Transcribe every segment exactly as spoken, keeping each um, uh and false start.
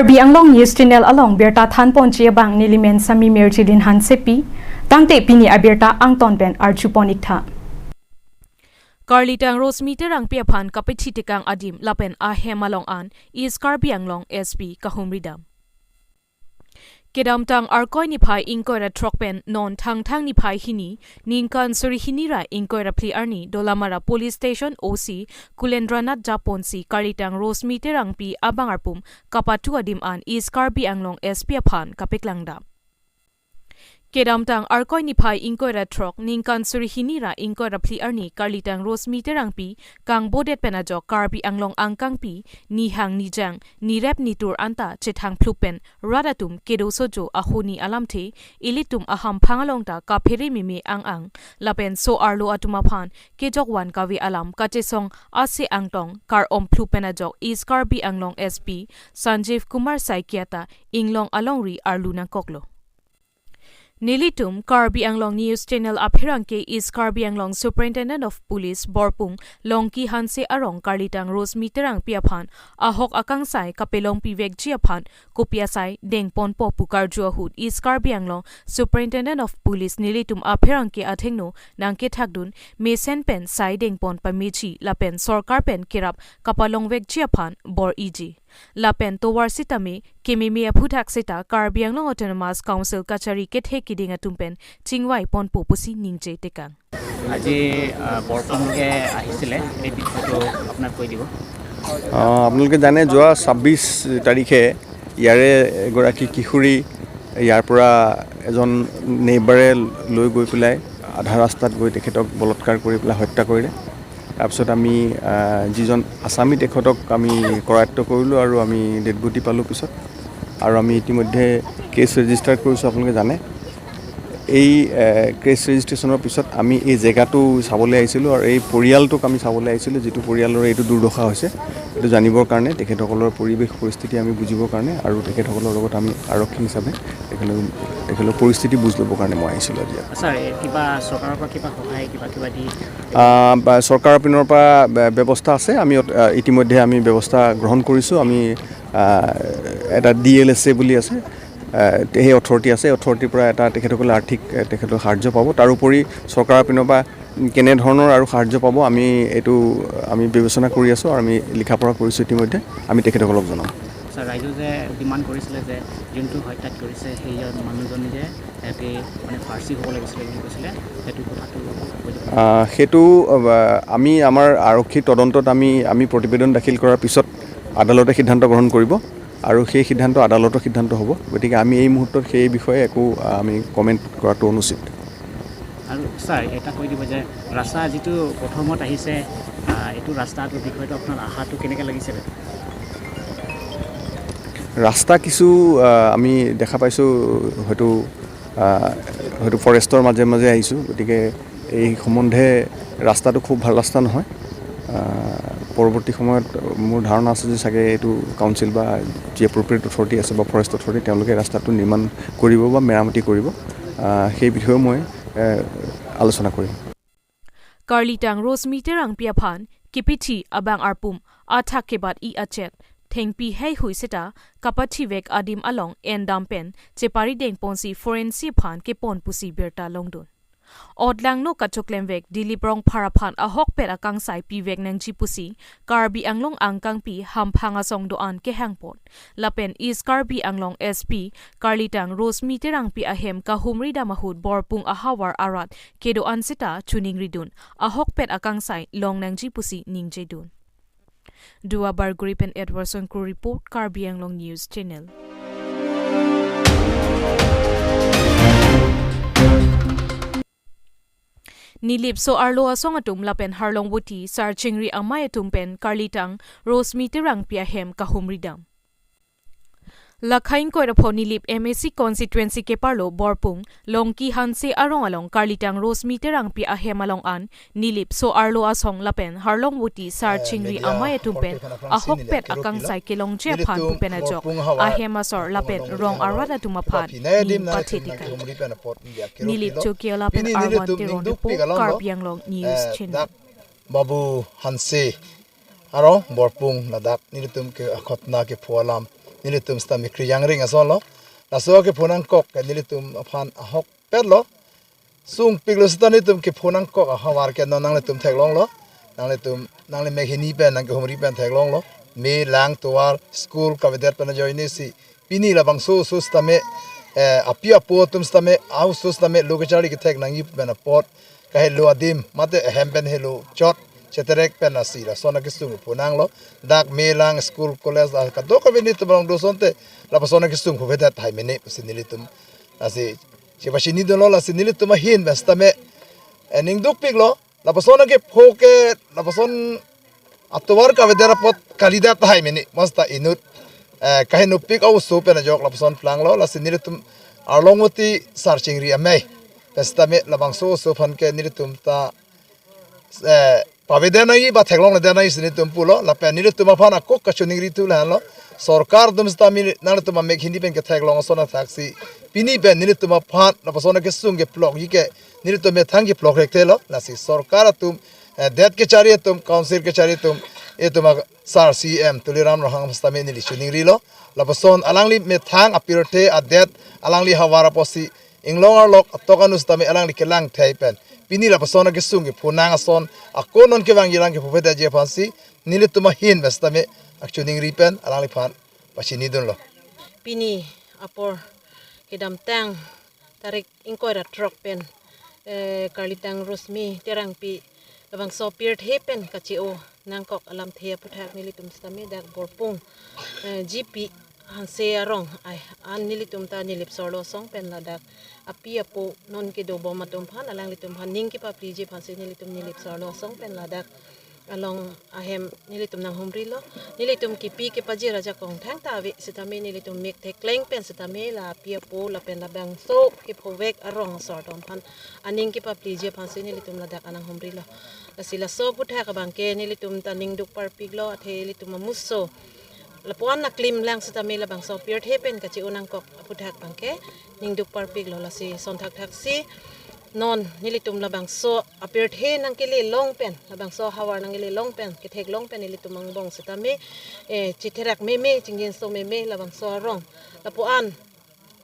Karbi Anglong News Channel along birta thanponji abang nelimen Sami Mirjilin Hansepi, tangte pini abirta angton pen arjupon iktha. Karlitang Rosemi Terangpi aphan kapethi tekang adim lapen ahem along an East Karbi Anglong S P kahumridam. Kedamtang Arkoi niphai ingkoi ra throk pen non Thangthang niphai hini, ningkan suri hini ra ingkoi ra phli arni Dolamara Police Station O C Kulendranath Japonsi Karlitang Rosemi Terangpi abang arpum kapatu adim an East Karbi Anglong S P aphan kapeklangdam. Kedamtang Arkoi niphai ingkoi ra throk ningkan suri hini ra ingkoi ra phli arni Karlitang Rosemi Terangpi kangbodet pen ajok Karbi Anglong angkangpi nihang nijang nirep nitur anta chethang phlup pen rat atum kedo sojo ahoni alamthe ilitum ahamphang along ta kaphere meme ang ang lapen so-arlo atum aphan kejok van kave alam kachesong ase angtong kar-om phlup pen ajok East Karbi Anglong S P Sanjeev Kumar Saikia ta inglong alongri arlu nangkoklo. Nelitum Karbi Anglong News Channel apherangke East Karbi Anglong Superintendent of Police Borpung Longki Hanse arong Karlitang Rosemi Terangpi aphan ahok akangsai kapelongpi vekji aphan kopi asai dengponpo pu karju ahut East Karbi Anglong Superintendent of Police nelitum apherangke athengno nangkethakdun mesen pen sai dengpon pameji lapen sorkar pen kerap kapalong vekji aphan bor-iji. Lapen tovar sitame kememe aphuthak seta Karbi Anglong Autonomous Council kachari kethe kiding atum pen chingvaiponpo pusi ningje tekang. আজি আহ, বৰপুংলৈকে আহিছিলে, এই বিষয়টো আপোনাক কৈ দিব। আহ, আপোনালোকে জানে, যোৱা ছাব্বিছ তাৰিখে ইয়াৰে এগৰাকী কিশোৰী, ইয়াৰ পৰা এজন নেইবাৰে লৈ গৈ পেলাই আধা ৰাস্তাত গৈ তেখেতক বলৎকাৰ কৰি পেলাই হত্যা কৰিলে। তাৰপিছত আমি, আহ, যিজন আছামী, তেখেতক আমি কৰায়ত্ব কৰিলোঁ আৰু আমি ডেড বডি পালোঁ পিছত। আৰু আমি ইতিমধ্যে কেছ ৰেজিষ্টাৰ কৰিছোঁ, আপোনালোকে জানে। এই, আহ, কেছ ৰেজিষ্ট্ৰেশ্যনৰ পিছত আমি এই জেগাটো চাবলৈ আহিছিলোঁ আৰু এই পৰিয়ালটোক আমি চাবলৈ আহিছিলোঁ, যিটো পৰিয়ালৰ এইটো দুৰ্দশা হৈছে, এইটো জানিবৰ কাৰণে, তেখেতসকলৰ পৰিৱেশ পৰিস্থিতি আমি বুজিবৰ কাৰণে আৰু তেখেতসকলৰ লগত আমি আৰক্ষী হিচাপে তেখেতলোকৰ, তেখেতলোকৰ পৰিস্থিতি বুজ ল'বৰ কাৰণে মই আহিছিলোঁ আজি ইয়াত। ছাৰ, এ, কিবা চৰকাৰৰ পৰা কিবা সহায়, কিবা, কিবা দি? আহ, বা চৰকাৰৰ পিনৰ পৰা বে-, ব্যৱস্থা আছে। আমি অত-, আহ, ইতিমধ্যে আমি ব্যৱস্থা গ্ৰহণ কৰিছোঁ। আমি, আহ, এটা ডি এল এছ এ বুলি আছে, আহ, সেই অথৰিটি আছে, অথৰিটিৰ পৰা এটা তেখেতসকলে আৰ্থিক, আহ, তেখেতক সাহাৰ্য পাব। তাৰোপৰি চৰকাৰৰ পিনৰ পৰা কেনেধৰণৰ আৰু সাহাৰ্য পাব, আমি এইটো আমি বিবেচনা কৰি আছোঁ আৰু আমি লিখা পঢ়া কৰিছোঁ ইতিমধ্যে। আমি তেখেতসকলক জনাম। ছাৰ, ৰাইজে যে ডিমাণ্ড কৰিছিলে যে যোনটো হত্যাত কৰিছে, সেই মানুহজন যে এটি মানে ফাৰ্চী হ'ব লাগিছিলে বুলি কৈছিলে, সেইটো কথাটো কৈ দিব। আহ, সেইটো, আহ, আমি আমাৰ আৰক্ষী তদন্তত আমি, আমি প্ৰতিবেদন দাখিল কৰাৰ পিছত আদালতে সিদ্ধান্ত গ্ৰহণ কৰিব আৰু সেই সিদ্ধান্ত আদালতৰ সিদ্ধান্ত হ'ব। গতিকে আমি এই মুহূৰ্তত সেই বিষয়ে একো, আহ, আমি কমেণ্ট কৰাটো অনুচিত। আৰু ছাৰ, এটা কৈ দিব যে ৰাস্তা যিটো প্ৰথমত আহিছে, আহ, এইটো ৰাস্তাটোৰ বিষয়টো আপোনাৰ অহাটো কেনেকৈ লাগিছে? ৰাস্তা কিছু, আহ, আমি দেখা পাইছোঁ হয়তো, আহ, হয়তো ফৰেষ্টৰ মাজে মাজে আহিছোঁ, গতিকে এই সম্বন্ধে ৰাস্তাটো খুব ভাল ৰাস্তা নহয়। আহ, পৰৱৰ্তী সময়ত মোৰ ধাৰণা আছে যে চাগে এইটো কাউন্সিল বা যি এপ্ৰপ্ৰিয়েট অথৰিটি আছে বা ফৰেষ্ট অথৰিটি, তেওঁলোকে ৰাস্তাটো নিৰ্মাণ কৰিব বা মেৰামতি কৰিব। আহ, সেই বিষয়েও মই, এ, আলোচনা কৰিম। Karlitang Rosemi Terangpi aphan kepethi abang arpum athak kebat-i achet thengpi heihui seta kapathivek adim along endam pen chepari dengponsi forensic aphan kepon pusi birta longdun. Otlangno kachoklemvek Dilip Rongphar aphan ahokpet akangsai pivek nangji pusi Karbi Anglong angkangpi hamphang asong do-an kehangpon. Lapen East Karbi Anglong S P Karlitang Rosemi Terangpi ahem kahumridam ahut Borpung ahavar arat kedo-an seta chuningridun ahokpet akangsai long nangji pusi ningjedun. Dua Barguri pen Edwardson Kro report, Karbi Anglong News Channel. Nilip so-arlo asong atum lapen Harlongvoti Sar Chingri amei atum pen Karlitang Rosemi Terangpi ahem kahumridam. Lakha ingkoi ra pho Nilip M A C constituency keparlo Borpung Longki Hanse arong along Karlitang Rosemi Terangpi ahem along an Nilip so-arlo asong lapen Harlongvoti Sar Chingri amei atum pen ahokpet akangsai kelongji aphan pu pen ajok ahem asor lapen rong arat atum aphan ning pathe tekang. Nilip Chokiola pen Arwan Teron report, Karbi Anglong News Channel. Babu Hanse arong Borpung ladak nelitum ke akhotna kepho alam nelitum sitame kri jangring ason lo. Laso kepho nangkok ke nelitum aphan ahokpet lo. Sungpik lo sita nelitum kepho nangkok ahavar ke non nanglitum theklong lo. Nanglitum nangli mek hini pen nangkehumri pen theklong lo. Me lang tovar school kavedet pen ajoine si pini labangso oso sitame, eh, api apo atum sitame, a-oso sitame lo kacharli kethek nangji pen apot kahelo adim mate ahem pen helo chot cheterek pen asi lason akesung phu nanglo. Dak me lang school college la kadokave nelitum along do asonte lapuson akesung phuvedet tahai mene pusi nelitum asi chepachinidunlo. Lasi nelitum ahin pen sitame, eh, ning dukpik lo. Lapuson akepho ke, lapuson atovar kavedet apot kalidet tahai mene, mo sita inut, eh, kahenopik a-oso pen ajok lapuson planglo. Lasi nelitum Arlongoti Sar Chingri Amei pen sitame labangso oso aphan ke nelitum ta, eh, pavedet nangji ba theklongledet nangji si nelitum pulo. Lapen nelitum aphan akok kachoningri thu lahenlo. Sorkar atum sitame nanglitum amek hini pen ketheklong ason athaksi pini pen nelitum aphan lapuson akesung keplokji ke nelitum methang keplok rekthelo. Lasi sorkar atum, eh, det kechari atum, council kechari atum, itum a-Sar C M Tuliram Ronghang sitame neli choningrilo. Lapuson alangli methang apirthe adet alangli havar apotsi inglong arlok atok anu sitame alangli kelang thei pen pini lapuson akesung kepho nang ason ako non kevangji lang kepho phedaji aphansi nelitum ahin pen sitame akchoningri pen alangliphan pachinidunlo. Pini apor kedamtang tarik ingkoi ra throk pen, eh, Karlitang Rosmi Terangpi labangso pirthe pen kache-o nangkok alamthe aphuthak nelitum sitame dak Borpung, eh, G P Hanse arong ai an nelitum ta Nilip Sorlo Asong pen ladak api apo non kedobom atum aphan alanglitum aphan ning kepapliji aphansi nelitum Nilip Sorlo Asong pen ladak along ahem nelitum nanghumrilo. Nelitum kipi kepajir ajakong thangta ave sitame nelitum mek thekleng pen sitame la api apo lapen labangso kephovek arong asor atum aphan aning kepapliji aphansi nelitum ladak ananghumrilo. Lasi laso aphuthak abangke nelitum ta ning duk parpiklo, athe ilitum amuso lapuan aklim lang sitame labangso pirthe pen kache-o nangkok aphuthak abangke ning duk parpiklo. Lasi sonthakthak si non nelitum labangso apirthe nangkele long pen, labangso havar nangkele long pen, ketheklong pen ilitum angbong sitame, eh, chitherak meme, chingjinso meme labangso arong. Lapuan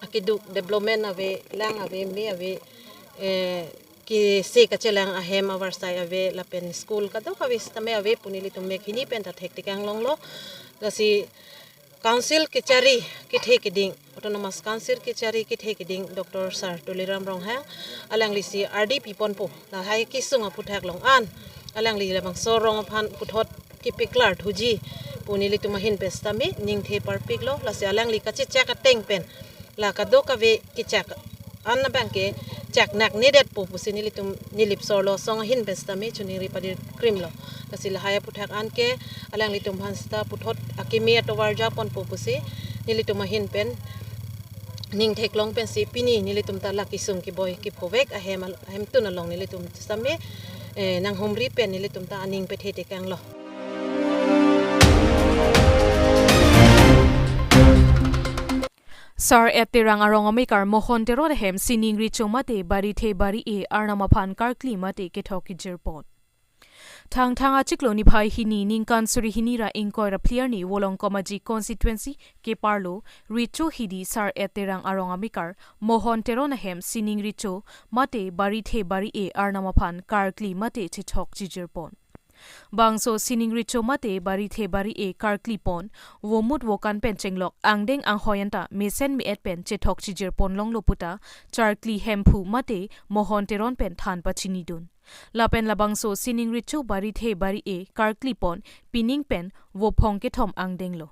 akeduk development ave, lang ave, me ave, eh, kese kachelang ahem avarsai ave, lapen school kadokave sitame ave pu nelitum mek hini pen ta thektekang longlo. Lasi Council kechari kethe keding, Autonomous Council kechari kethe keding Doctor Sar Tuliram Ronghang, alanglisi ardi piponpo, lahai kesung aphuthak along an alangli labangso arong aphan puthot kepaklar thuji pu nelitum ahin pen sitame ningthe parpiklo. Lasi alangli kachechak ateng pen la kadokave kechak an abangke chak naknedetpo pusi nelitum Nilip Sorlo Asong ahin pen sitame choningri padir krimlo. Lasi lahai aphuthak anke alanglitum aphan sita puthot akimi atovar japonpo pusi nelitum ahin pen ning theklong pensi pini nelitum ta la kesung keboi kephovek ahem al-, ahemtun along nelitum sitame, eh, nanghumri pen nelitum ta aning pethe tekanglo. Sar et Terang arong amekar Mohon Teron ahem sining recho mate barithe bari-e arnam aphan karkli mate kethok kejirpon. Thangthang achiklo niphai hini ningkan suri hini ra ingkoi ra phli arni Volongkom Aji constituency keparlo recho hidi Sar et Terang arong amekar Mohon Teron ahem sining recho mate barithe bari-e arnam aphan karkli mate chethok chijirpon. Bangso sining recho mate barithe bari-e karklipon, vomut vokan pen chenglok angdeng anghoi anta mesen me-et pen chethok chijirpon longlo puta, Charkli Hemphu mate Mohon Teron pen than pachinidun. Lapen labangso sining recho barithe bari-e karklipon pining pen vophong kethom angdenglo.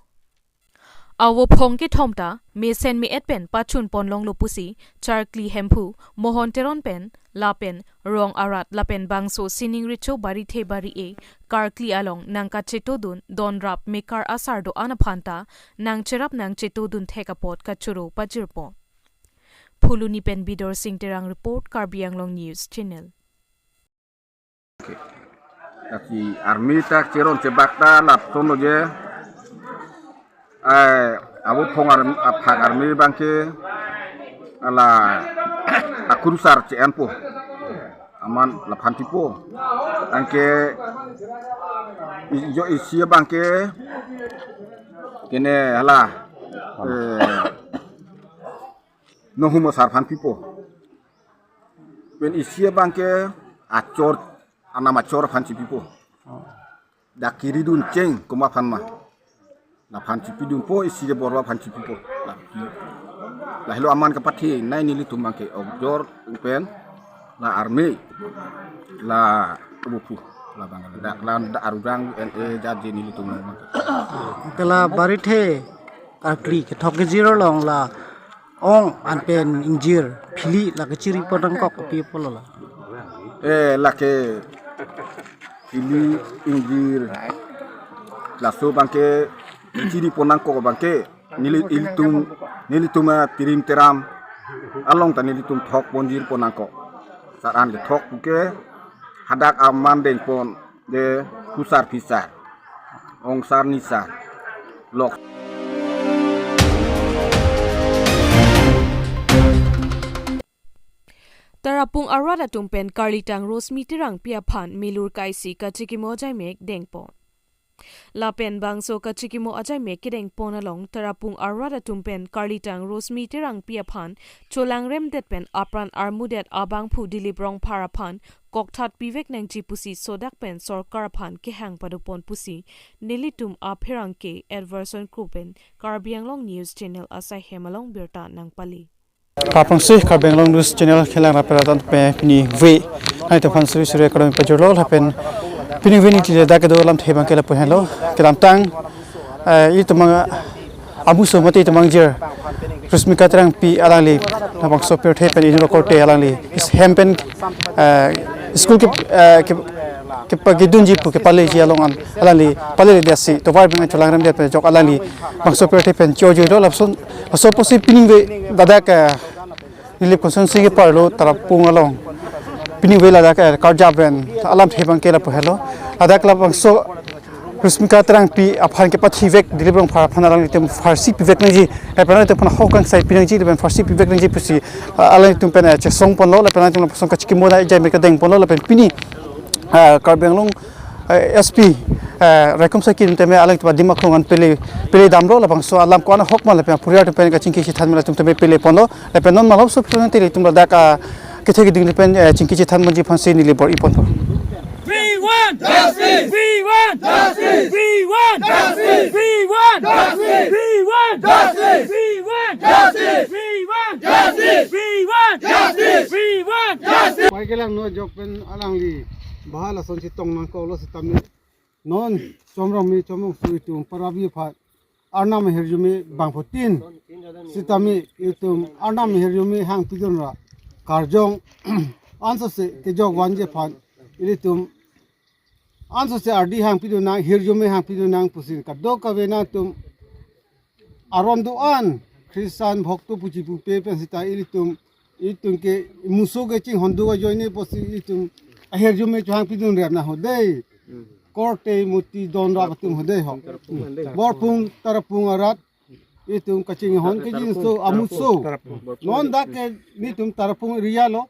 Avophong kethom ta mesen me-et pen pachunpon longlo pusi, Charkli Hemphu, Mohon Teron pen, lapen rong arat lapen bangso sining recho barithe bari-e karkli along nangkachetodun donrap mekar asar do-an aphan ta nangcherap nangchetodun thek apot kachoro pajirpo. Phuloni pen Bidor Sing Terang report, Karbi Anglong News Channel. Lasi army ta cheron chebak ta lapuson lo je. Ai, avophong arm-, aphak army abangke ala akurusar che-enpo. Amat laphan tipo. Anke i-, jo isi abangke kene hala Eh, Nohumo sar aphan pipo. Pen isi abangke achor, anam achor aphan si pipo. Dak kiri dun cheng komat aphan ma. Laphan si pidunpo, isi ke borwa aphan si pipo. La, lahelo aman kepathe nai nelitum abangke okjor pen la army, la ubupu, labang dak la dak arurang N A jaje nelitum abangke. Kala barit he karkli kethok kejir along la ong anpen ingjir phili la kechiri pon nangkok kopi apotlo la. Eh, lake phili ingjir laso abangke chiri pon nangkok abangke neli ilitum, nelitum, ah, tirim teram along ta nelitum thok ponjir pon nangkok. Sar an kethok puke hadak aman dengpon de kusar phisar, ongsar nisar, lok. Tarapung arat atum pen Karlitang Rosmi Terangpi aphan milur kaisi kachikimo ajaimek dengpon. Lapen bangso kachikimo ajaimek kedengpon along Tarapung arat atum pen Karlitang Rosmi Terangpi aphan cholangremdet pen apran armudet abangphu Dilip Rongphar aphan kokthat pivek nangji pusi sodak pen sorkar aphan kehang padopon pusi nelitum apherangke Edwardson Kro pen Karbi Anglong News Channel asai hem along birta nangpali. Kapangsi Karbi Anglong News Channel kelang rapel atan pe pini ve. Hai to phan suri suri ekonomi pajurlo lapen pini ve ni tile dak kedo lamthe abangke lapu henlo. Kedamtang, eh, itum abang amuso mate itum abang jir Rosmika Terangpi alangli labangso pirthe pen inro korte alangli his hem pen, eh, school ke, eh, ke, kepagidunji pu kepaleji along an alangli paleledetsi tovar beng cholangremdet pen jok alangli bangso pirthe pen chojuilo lapuson laso pusi pini ve ladak, eh, Nilip constituency ke parlo Tarapung along pini ve ladak, eh, karjap pen alamthe abangke lapu henlo. Ladak labangso Rosmika Terangpi aphan kepathivek Dilip Rongphar aphan alanglitum pharsi pivek nangji, eh, pen alanglitum aphan ahok kangsai pinangji, lapen pharsi pivek nangji pusi, ah, alanglitum pen, eh, chesong ponlo, lapen alanglitum lapuson kachikimo ajaimek kedengponlo, lapen pini, ah, Karbi Anglong, eh, S P, eh, Raikom Saki atum tame alanglitum adim aklong an pele, pele damlo, labangso alam ko-an ahok ma lapen apuriar atum pen kachingki chethan ma latum tame pele ponlo, lapen non malom so phrang tele itum ladak, ah, kethe keding lapen, eh, chingki chethan manji aphansi neli bor-i ponpo. We want justice! We want justice! We want justice! We want justice! We want justice! We want justice! We want justice! We want justice! We want justice! Pai kelang no jok pen alangli bahal asonsi tong nangkoklo sitame non Chomrongme Chomrongso itum Parabi aphan Arnam ahirjume bangphutin sitame itum Arnam ahirjume hangpidun ra karjong ansose kejok vangji aphan ilitum ansose ardi hangpidun nang, hirjume hangpidun nang pusi kadokave nangtum aron do-an Christian bhokto puji pupe pen sita ilitum, itum ke muso ke chinghon do ajoine pusi itum ahirjume chohangpidun rem nang ho dei. Korte muti don rap atum ho dei ho. Borpung Tarapung arat itum kachinghon kejinso amuso. Non dak ke nelitum Tarapung area lo.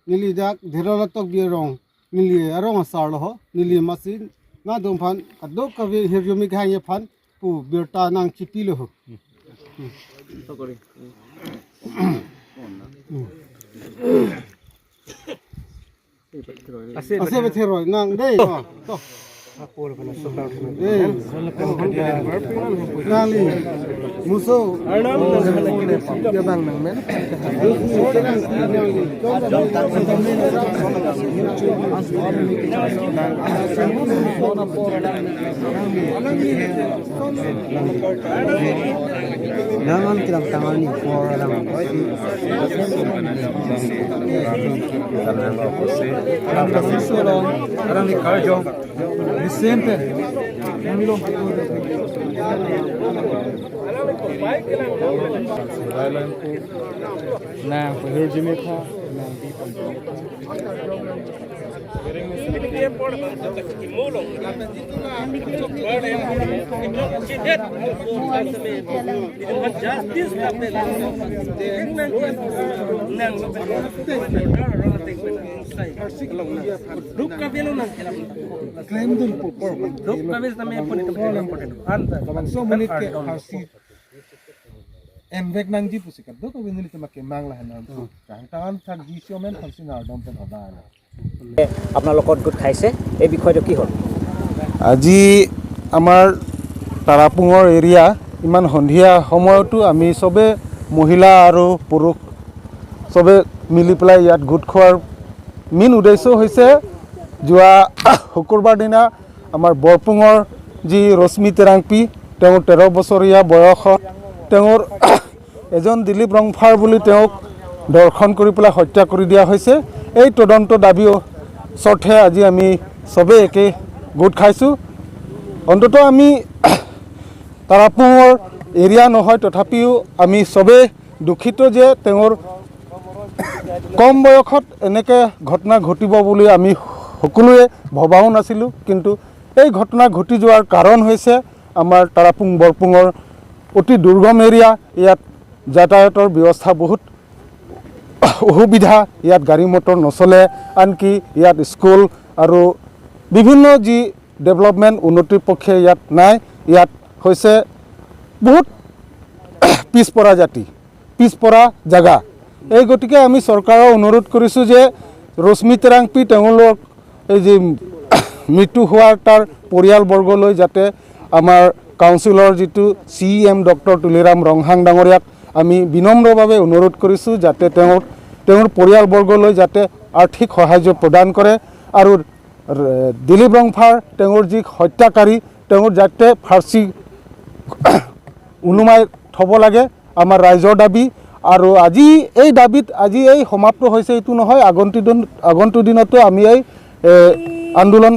Neli dak Dherala Tokbi arong. Neli arong asar lo ho. Neli masin nangtum aphan kadokave hirjume kehangji aphan pu birta nangchipilo ho. Ase, ase bethe roi nang dei. Oh, to. Dei. Nangli muso. Arnam. Ya bang nang men. Nang an kilang tangan ni por alang. Alang ni karjong. Ni sempe. Nang pahir jimit ha. Claim dun po. Labangso monit ke harsi. envek nangji pusi kadokave nelitum akemang lahenang. Hmm. Kangtangan thakji si omen aphansi nangdom pen hodai lo. আপোনালোকৰ গোট খাইছে, এই বিষয়টো কি হ'ল? আজি আমাৰ তাৰাপুঙৰ এৰিয়া ইমান সন্ধিয়া সময়তো আমি চবে মহিলা আৰু পুৰুষ চবে মিলি পেলাই ইয়াত গোট খোৱাৰ মেইন উদ্দেশ্য হৈছে যোৱা শুকুৰবাৰ দিনা আমাৰ বৰপুঙৰ যি ৰশ্মি তেৰাংপী, তেওঁৰ তেৰ বছৰীয়া বয়সত তেওঁৰ এজন দিলীপ ৰংফাৰ বুলি তেওঁক ধৰ্ষণ কৰি পেলাই হত্যা কৰি দিয়া হৈছে। এই তদন্ত দাবী স্বাৰ্থে আজি আমি চবেই একে গোট খাইছোঁ। অন্ততঃ আমি তাৰাপুঙৰ এৰিয়া নহয়, তথাপিও আমি চবেই দুখিত যে তেওঁৰ কম বয়সত এনেকে ঘটনা ঘটিব বুলি আমি সকলোৱে ভবাও নাছিলোঁ। কিন্তু এই ঘটনা ঘটি যোৱাৰ কাৰণ হৈছে আমাৰ তাৰাপুং বৰপুঙৰ অতি দুৰ্গম এৰিয়া, ইয়াত যাতায়াতৰ ব্যৱস্থা বহুত অসুবিধা, ইয়াত গাড়ী মটৰ নচলে, আনকি ইয়াত স্কুল আৰু বিভিন্ন যি ডেভেলপমেণ্ট উন্নতিৰ পক্ষে ইয়াত নাই। ইয়াত হৈছে বহুত পিছপৰা জাতি, পিছপৰা জাগা। এই গতিকে আমি চৰকাৰক অনুৰোধ কৰিছোঁ যে ৰশ্মি তেৰাংপী তেওঁলোক এই যি মৃত্যু হোৱাৰ তাৰ পৰিয়ালবৰ্গলৈ যাতে আমাৰ কাউন্সিলৰ যিটো চি ই এম ডক্টৰ তুলিৰাম ৰংহাং ডাঙৰীয়াক আমি বিনম্ৰভাৱে অনুৰোধ কৰিছোঁ যাতে তেওঁৰ, তেওঁৰ পৰিয়ালবৰ্গলৈ যাতে আৰ্থিক সাহায্য প্ৰদান কৰে আৰু ৰ-, দিলীপ ৰংফাৰ তেওঁৰ যি হত্যাকাৰী তেওঁৰ যাতে ফাঁচী ওলোমাই থ'ব লাগে আমাৰ ৰাইজৰ দাবী। আৰু আজি এই দাবীত আজি এই সমাপ্ত হৈছে এইটো নহয়, আগন্তুক দিন, আগন্তুক দিনতো আমি এই এ, আন্দোলন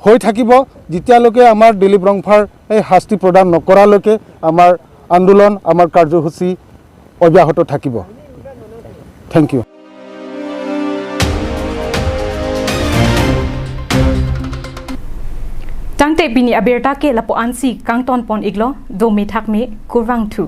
হৈ থাকিব। যেতিয়ালৈকে আমাৰ দিলীপ ৰংফাৰ এই শাস্তি প্ৰদান নকৰালৈকে আমাৰ আন্দোলন, আমাৰ কাৰ্যসূচী অব্যাহত থাকিব। Thank you. Tangte pini abirta ke lapu-ansi kangton pon iklo, dome thakme, kurvangthu.